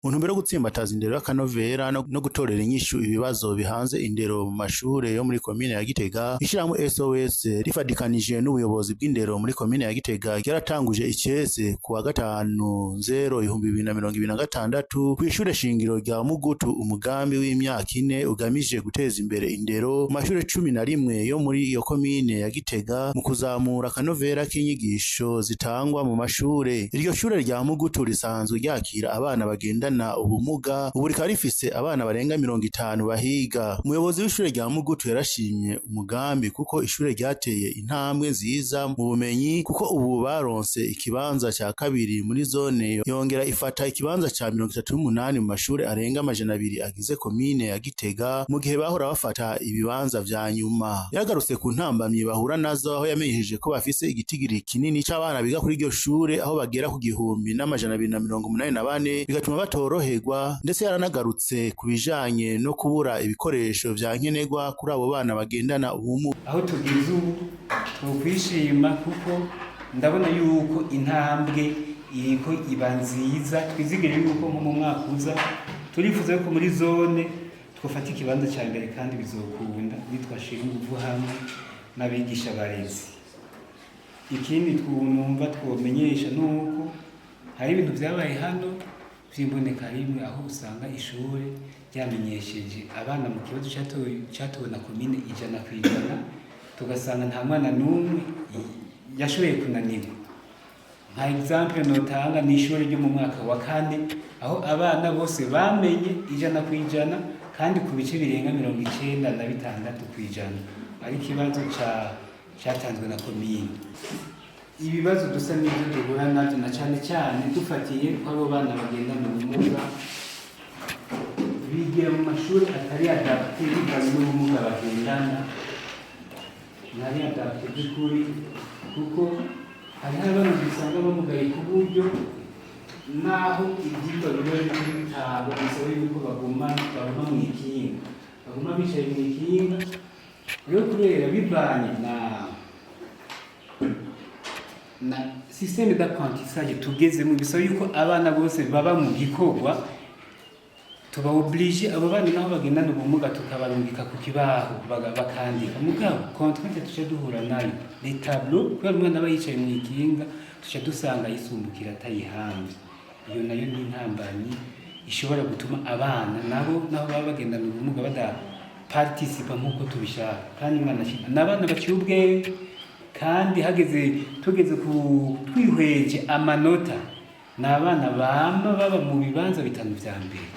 Mu ntumbero yo gutsimbataza indero y'akanovera no gutorera inyishu ibibazo bihanze indero mu mashure yo muri komine ya Gitega, ishirahamwe SOS rifadikanije n'ubuyobozi bw'indero muri komine ya Gitega ryaratanguje icese ku wa 5 nzero 2026 kw'ishure shingiro rya Mugutu umugambi w'imyaka 4 ugamije guteza imbere indero mu mashure 11 yo muri iyo komine ya Gitega mu kuzamura akanovera k'inyigisho zitangwa mu mashure. Iryo shure rya Mugutu risanzwe ryakira abana bagendana ubumuga, ubu rikaba rifise abana barenga 50 bahiga. Umuyobozi w'ishure rya Mugutu yarashimye umugambi kuko ishure ryateye intambwe nziza mu bumenyi, kuko ubu baronse ikibanza ca kabiri muri zone, yongera ifata ikibanza ca 38 mu mashure arenga 200 agize komine ya Gitega, mu gihe bahora bafata ibibanza vya nyuma. Yagarutse ku ntambamyi bahura nazo, aho yamenyesheje ko bafise igitigiri kinini c'abana biga kuri iryo shure, aho bagera ku 1284, bigatuma batoroherwa. Ndetse yaranagarutse ku bijanye no kubura ibikoresho vya nkenerwa kuri abo bana bagendana ubumuga. Aho tugeze ubu twokwishima, kuko ndabona yuko intambwe iriko iba nziza. Twizigire yuko nko mu mwaka uza turifuza yuko muri zone twofata ikibanza ca mbere, kandi bizokunda nitwashira inguvu hamwe n'abigisha barezi. Ikindi twumva twomenyesha nuko hari ibintu vyabaye hano vy'imboneka rimwe, aho usanga ishure ryamenyesheje abana mu kibazo catowe na komine 100%, tugasanga nta mwana n'umwe yashoboye kunanirwa. Nka exemple notanga ni ishure ryo mu mwaka wa kane, aho abana bose bamenye 100% kandi ku bice birenga 96%, ari ikibazo catanzwe na komine. Ibibazo dusa n'ibyo duhura navyo, na cane cane dufatiye ko abo bana bagendana ubumuga bigira mu mashuri atari adapté bivanye n'ubumuga bagendana, ntari adapté by'ukuri, kuko hariho abana dusanga bamugaye ku buryo naho ivyigwa biba biri kuri bitabo bisaba yuko baguma mw'ikinga, baguma bicaye mw'ikinga. Rero kubera bivanye na système d'apprentissage tugezemo, bisaba yuko abana bose baba mu gikorwa, tuba obligé abo bana naho bagendana ubumuga tukabarungika ku kibaho bakandika. Mugabo contrainte tuca duhura nayo, les tableaux, kubera umwana aba yicaye mu ikinga, tuca dusanga yisumbukira atayihamvye. Iyo nayo ni intambamyi ishobora gutuma abana nabo naho baba bagendana ubumuga badaparticipa nk'uko tubishaka. Kandi umwana n'abana baciye ubwenge, kandi hageze tugeze ku twihweje amanota, ni abana bama baba mu bibanza bitanu vya mbere.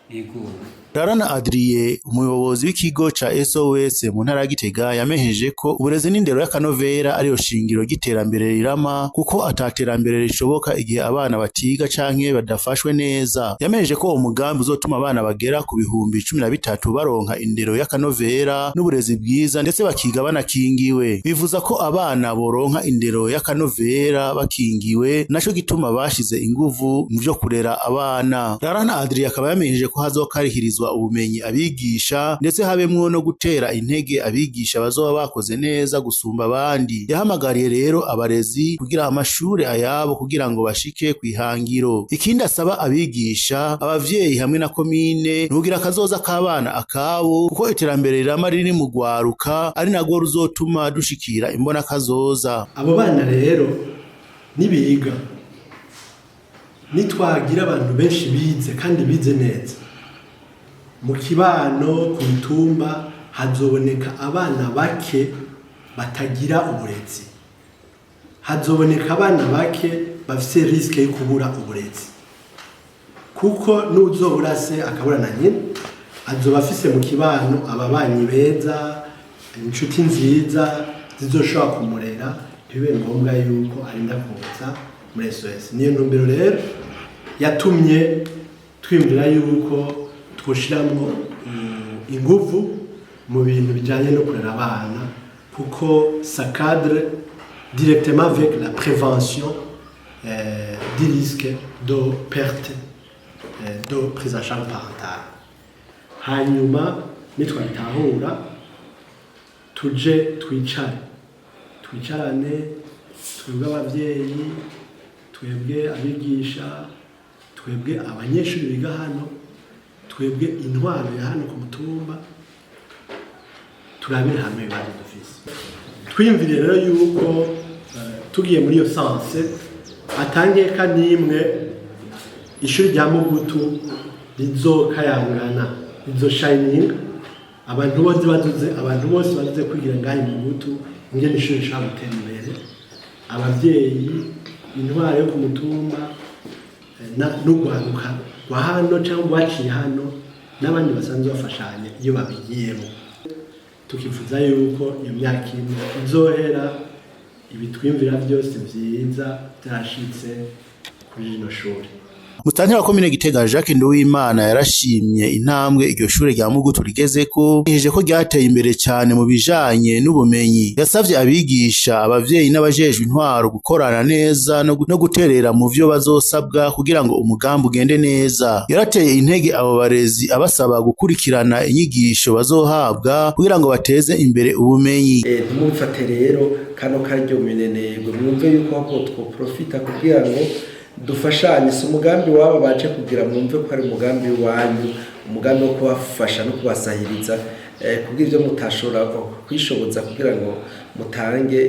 Yego. Rarana Adrie, umuyobozi w'ikigo ca SOS mu ntara ya Gitega, yamenyesheje ko uburezi n'indero y'akanovera ariyo shingiro ry'iterambere rirama, kuko ataterambere rishoboka igihe abana batiga canke badafashwe neza. Yamenyesheje ko uwo mugambi uzotuma abana bagera ku 13,000 baronka indero y'akanovera n'uburezi bwiza, ndetse bakiga banakingiwe. Bivuza ko abana boronka indero y'akanovera bakingiwe, naco gituma bashize inguvu mu vyo kurera abana. Rarana Adrie akaba yamenyesheje ko hazokarihirizwa ubumenyi abigisha, ndetse habemwo no gutera intege abigisha bazoba bakoze neza gusumba abandi. Yahamagariye rero abarezi kugira amashure ayabo kugira ngo bashike kw'ihangiro. Ikindi asaba abigisha, abavyeyi hamwe na komine nugira akazoza k'abana akabo, kuko iterambere rirama riri mu rwaruka, ari narwo ruzotuma dushikira imbona kazoza. Abo bana rero nibiga, nitwagira abantu benshi bize kandi bize neza mu kibano, ku mitumba hazoboneka abana bake batagira uburezi, hazoboneka abana bake bafise risque yo kubura uburezi, kuko n'uzobura se akabura na nyina azoba afise mu kibano ababanyi beza, inshuti nziza zizoshobora kumurera, ntibibe ngombwa yuko arinda kuza muri SOS. Niyo ntumbero rero yatumye twiyumvira yuko twoshiramwo inguvu mu bintu bijanye no kurera abana, kuko ça cadre directement avec la prévention du risque de perte de prise en charge parentale. Hanyuma nitwabitahura, tuje twicare, twicarane twebwe abavyeyi, twebwe abigisha, twebwe Twebwe abanyeshuri biga hano, twebwe intwaro ya hano ku mutumba, turabire hamwe ibibazo dufise. Twiyumvire rero yuko tugiye muri iyo sens, atangeka n'imwe ishuri rya Mugutu rizokayangana, rizoshayininga, abantu bose baduze, abantu bose baduze kwigira ngaha i Mugutu ingene ishuri rishobora gutera imbere. Abavyeyi, intwaro yo ku mutumba, n'urwaruka rwa hano cyangwa rwaciye hano n'abandi basanzwe bafashanya iyo babigiyemo, tukifuza yuko iyo myaka 4 izohera ibitwimvira byose vyiza byarashitse kuri rino shuri. Mustanteri wa komine Gitega Jacques Nduwimana yarashimye intambwe iryo shure rya Mugutu rigezeko, yeje ko ryateye imbere cyane mu bijanye n'ubumenyi. Yasavye abigisha, abavyeyi n'abajejwe intwaro gukorana neza no guterera mu vyo bazosabwa kugira ngo umugambi ugende neza. Yarateye intege abo barezi abasaba gukurikirana inyigisho bazohabwa kugira ngo bateze imbere ubumenyi. Ntimumfate rero kano karyo minenegwe, mwumve yuko ahubwo twoprofita kugira ngo dufashanye. Si umugambi wabo baje kugira mwumve ko ari umugambi wanyu, umugambi wo kubafasha no kubasahiriza, kugira ibyo mutashobora kwishoboza, kugira ngo mutange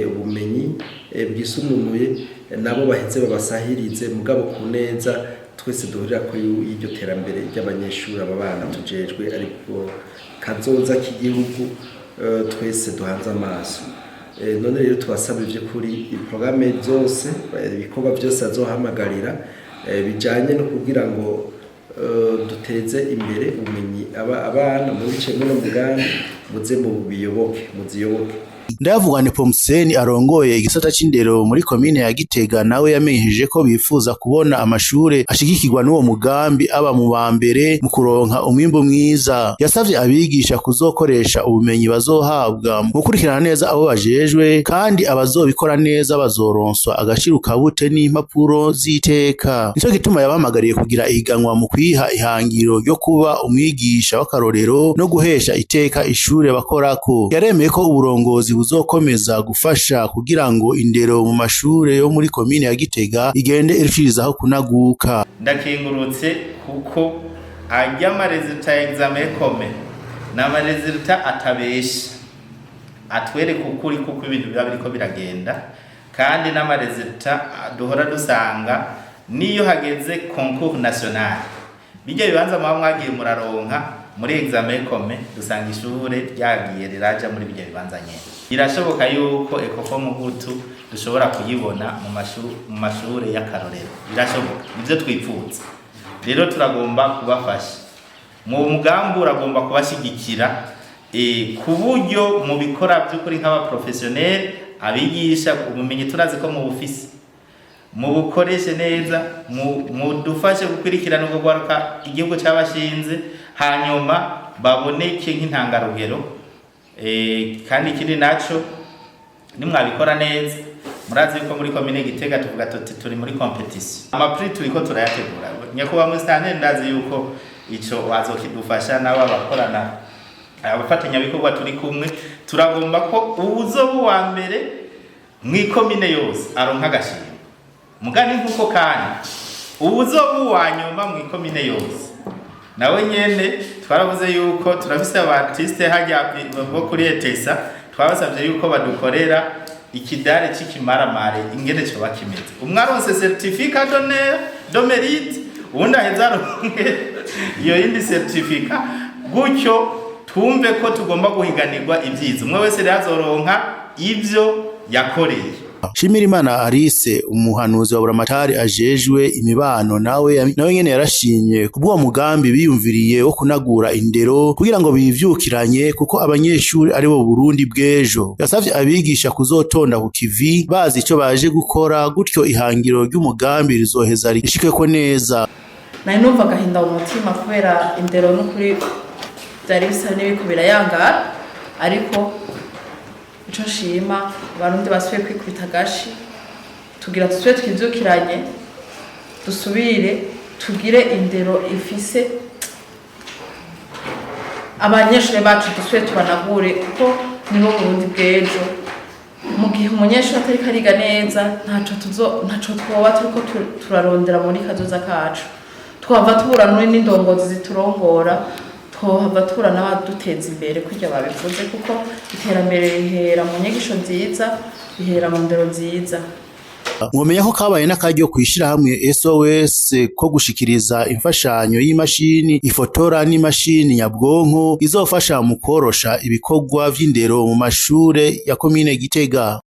ubumenyi bwisununuye, nabo baheze babasahirize, mugabo ku neza twese duhurira ko y'iryo terambere ry'abanyeshuri, aba bana tujejwe ariko kazoza k'igihugu, twese duhanze amaso. None rero tubasaba ivy'ukuri porogaramu zose, ibikorwa byose azohamagarira bijanye no kugira ngo duteze imbere ubumenyi abana mu bice muno mugambi, muze mu biyoboke, muziyoboke. Ndayavugane Pomuseni arongoye igisata c'indero muri komine ya Gitega nawe yamenyesheje ko bifuza kubona amashure ashigikirwa n'uwo mugambi aba mu ba mbere mu kuronka umwimbu mwiza. Yasavye abigisha kuzokoresha ubumenyi bazohabwa mu gukurikirana neza abo bajejwe, kandi abazobikora neza bazoronswa agashirukabute n'impapuro z'iteka. Nico gituma yabahamagariye kugira ihiganwa mu kwiha ihangiro ryo kuba umwigisha w'akarorero no guhesha iteka ishure bakorako. Yaremeye ko uburongozi buzokomeza gufasha kugira ngo indero mu mashure yo muri komine ya Gitega igende irushirizaho kunaguka. Ndakengurutse kuko ajya ama résultats ya examen commun ni ama résultats atabesha, atwereka ukuri kuko ibintu biba biriko biragenda, kandi n'ama résultats duhora dusanga niyo hageze concours national, bijya bibanza muba mwagiye muraronka muri examen commun, dusanga ishure ryagiye riraja muri bijya bibanza nyene. Birashoboka yuko ECOFO Mugutu dushobora kuyibona mu mashure y'akarorero, birashoboka, nivyo twipfuza. Rero turagomba kubafasha mu mugambi, uragomba kubashigikira ku buryo mu bikora by'ukuri nk'aba professionnel abigisha. Ubumenyi turazi ko mu bufise, mubukoreshe neza, mudufashe gukurikirana ubwo rwaruka igihugu cyabashinze, hanyuma baboneke nk'intangarugero. Kandi ikindi naco, nimwabikora neza, murazi yuko muri komine Gitega tuvuga tuti turi muri compétition, ama prix turiko turayategura. Nyakubahwa musitanteri, ndazi yuko ico wazokidufasha nabo abakorana, abafatanyabikorwa turi kumwe. Turagomba ko uwuzoba uwa mbere mw'ikomine yose aronka agashimwe, mugani nkuko kandi uwuzoba uwa nyuma mw'ikomine yose nawe nyene. Twaravuze yuko turafise aba artistes hajya bo kuri ETSA, twabasavye yuko badukorera ikidare c'ikimaramare ingene coba kimeze: umwe aronse certificat d'honneur de mérite, uwundi aheza aronke iyo yindi certificat, gutyo twumve ko tugomba guhiganirwa ibyiza, umwe wese rero azoronka ivyo yakoreye. Shimirimana Alice, umuhanuzi wa Buramatari ajejwe imibano, nawe nyene yarashimye kubw'uwo mugambi biyumviriye wo kunagura indero kugira ngo bivyukiranye, kuko abanyeshuri ari bo Burundi bw'ejo. Yasavye abigisha kuzotonda ku kivi bazi ico baje gukora, gutyo ihangiro ry'umugambi rizoheza rishikeko neza. Nari numva agahinda mu mutima kubera indero n'ukuri byari bisa n'ibiko birayangara, ariko ico nshima, Abarundi basubiye kwikubita agashi tugira dusubire twivyukiranye, dusubire tugire indero ifise abanyeshuri bacu, dusubire tubanagure kuko nibo Burundi bw'ejo. Mu gihe umunyeshuri atariko ariga neza, ntaco tuzo, ntaco twoba turiko turarondera muri kazoza kacu. Twava tubura n'indongozi ziturongora, twohava tubura n'abaduteza imbere kurya babivuze, kuko iterambere rihera mu nyigisho nziza, rihera mu ndero nziza. Mwomenya ko kabaye n'akaryo kw'ishirahamwe SOS ko gushikiriza imfashanyo y'imashini ifotora n'imashini nyabwonko izofasha mu korosha ibikorwa vy'indero mu mashure ya komine Gitega.